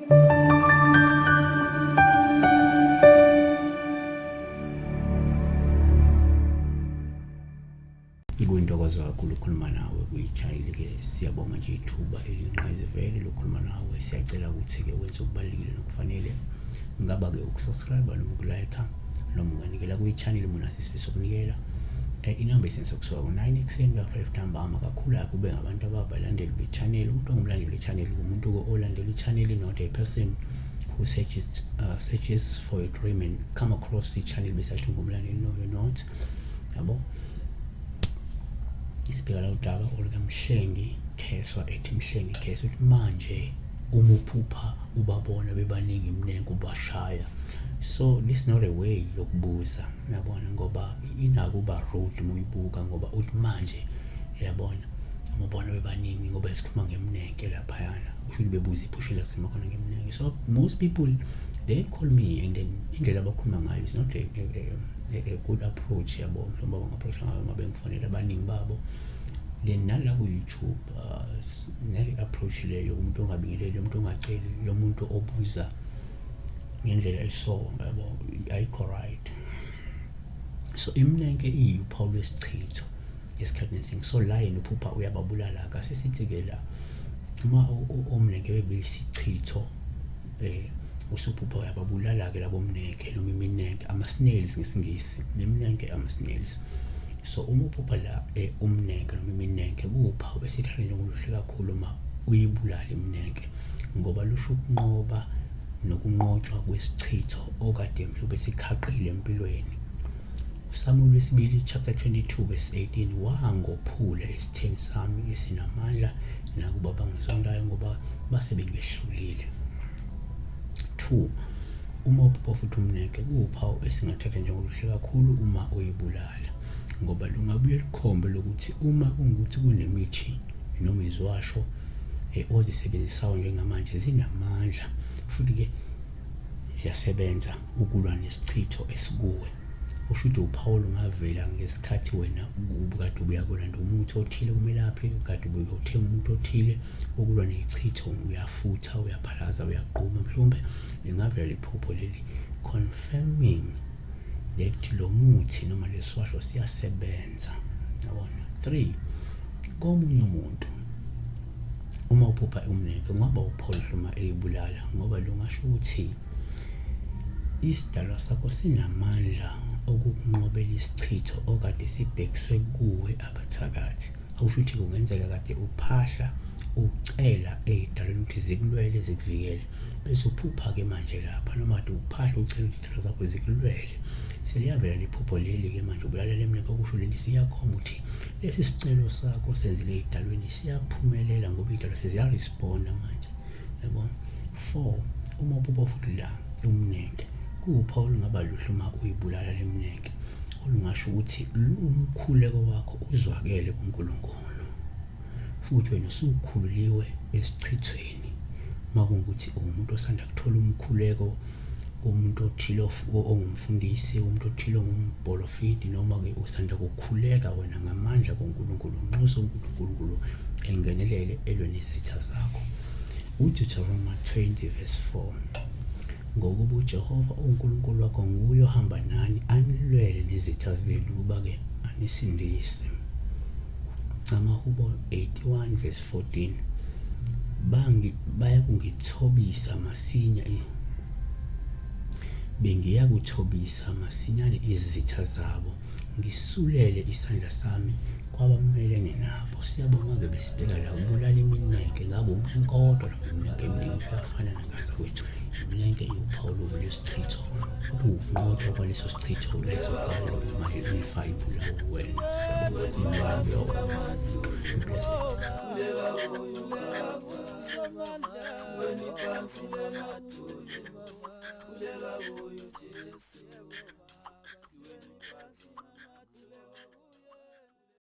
Kuyintokozo kakhulu ukukhuluma nawe kwi-channel-ke. Siyabonga nje ithuba elingqayizivele lokukhuluma nawe. Siyacela ukuthi-ke wenze okubalulekile nokufanele. Ngaba-ke ukusubscribe noma ukulike noma unganikela kwi-channel uma unaso isifiso sokunikela. Inamba isense kusuka ku-9 ekuseni kuya 5 ntambama kakhulu akube ngabantu ababalandeli be-channel. Umuntu ongumlandeli we-channel umuntu olandela i-channel, not a person who searches for a dream and come across i-channel bese athi ungumlandeli. No, you're not. Yabo, isibheka la udaba olukaMhlengi Kheswa, ethi Mhlengi Kheswa uthi manje uma uphupha ubabona bebaningi imnenke ubashaya. So this is not a way yokubuza, yabona, ngoba inako uba rude uma uyibuka, ngoba uthi manje yabona uma ubona bebaningi, ngoba sikhuluma ngemnenke laphayana, kusho ukuthi bebuza iphushe la sikhuluma khona ngemnenke. So most people, they call me and then indlela abakhuluma ngayo is not a good approach, yabo. Mhlawumbe abanga-approach ngayo uma bengifonela abaningi babo, then nala ku-YouTube, nale approach leyo, umuntu ongabingeleli, umuntu ongaceli, yomuntu obuza ngendlela eso, yabo, ayikho right. So imnenke iyuphawu lwesichitho esikhathini esiningi. So la yena uphupha uyababulala. Akasesithi-ke la uma omnenke bebeyisichitho, usuphupha uyababulala-ke labo mnenke noma iminenke, ama-snails ngesiNgisi, neminenke ama-snails. So uma uphupha la umnenke noma iminenke, kuwuphawu esithatha njengoluhle kakhulu uma uyibulala iminenke, ngoba lusho ukunqoba nokunqotshwa kwesichitho okade mhlawumbe sikhaqile empilweni. USamuel wesibili chapter 22 verse 18: wangophula esitheni sami esinamandla, nakuba bangizondayo, ngoba base bengehlulile. 2, uma uphupha futhi umnenke, kuwuphawu esingathatha njengoluhle kakhulu uma uyibulala, ngoba lungabuye lukhombe lokuthi uma kungukuthi kunemithi noma iziwasho ozisebenzisayo njengamanje, zinamandla futhi-ke ziyasebenza ukulwa nesichitho esikuwe. Usho ukuthi uphawu lungavela ngesikhathi wena ubukade ubuya kolanda umuthi othile kumelaphi, kade ubuya uthenga umuthi othile wokulwa nechitho, uyafutha, uyaphalaza, uyaqhuma, mhlawumbe lingavela liphupho leli confirming that lo muthi noma lesiwasho siyasebenza, yabona. 3, komunye umuntu uma uphupha umnenke, kungaba uphawu uma eyibulala, ngoba lungasho ukuthi isidalwa sakho sinamandla okukunqobela isichitho okade sibhekiswe kuwe abathakathi. Okusho ukuthi kungenzeka kade uphahla ucela ey'dalweni ukuthi zikulwele, zikuvikele, bese uphupha-ke manje lapha, noma kade uphahla ucela ukuthi iy'dalwa zakho zikulwele, seliyavela liphupho leli-ke manje ubulalela emnenke. Okusho leli siyakhomba ukuthi lesi sicelo sakho senzile ey'dalweni siyaphumelela, ngoba iy'dalwa seziyaresponda manje, yabo. 4, uma uphupha futhi la umnenke, kuwuphawu olungaba luhle uma uyibulala lemnenke, olungasho ukuthi umkhuleko wakho uzwakele kuNkulunkulu futhi wena usukhululiwe esichithweni. Uma kungukuthi uwumuntu osanda kuthola umkhuleko kumuntu othile ongumfundisi, umuntu othile ongumbholofidi, noma-ke usanda kukhuleka wena ngamandla kuNkulunkulu, unxuse ukuthi uNkulunkulu engenelele elwe nezitha zakho. UDeuteronomy 20 verse 4: ngokuba uJehova uNkulunkulu wakho nguye ohamba nani anilwele nezitha zenu ukuba-ke anisindise. AmaHubo 81 verse 14: bangi bayakungithobisa masinya, bengiyakuthobisa masinyane izitha zabo, ngisulele isandla sami kwabamelene nabo. Siyabonga-ke. Besibheka la ubulala iminenke, ngabe umnenke owodwa noma iminenke eminingi, kuyafana nangaza kwethu. Iminenke iwuphawu lobu lwesichitho, okuwukunqotshwa kwaleso sichitho leso gawulo manje ifa ibulawa wena. Siyabonga kakhulu. Be blessed. Khuleka kuyo Jesu.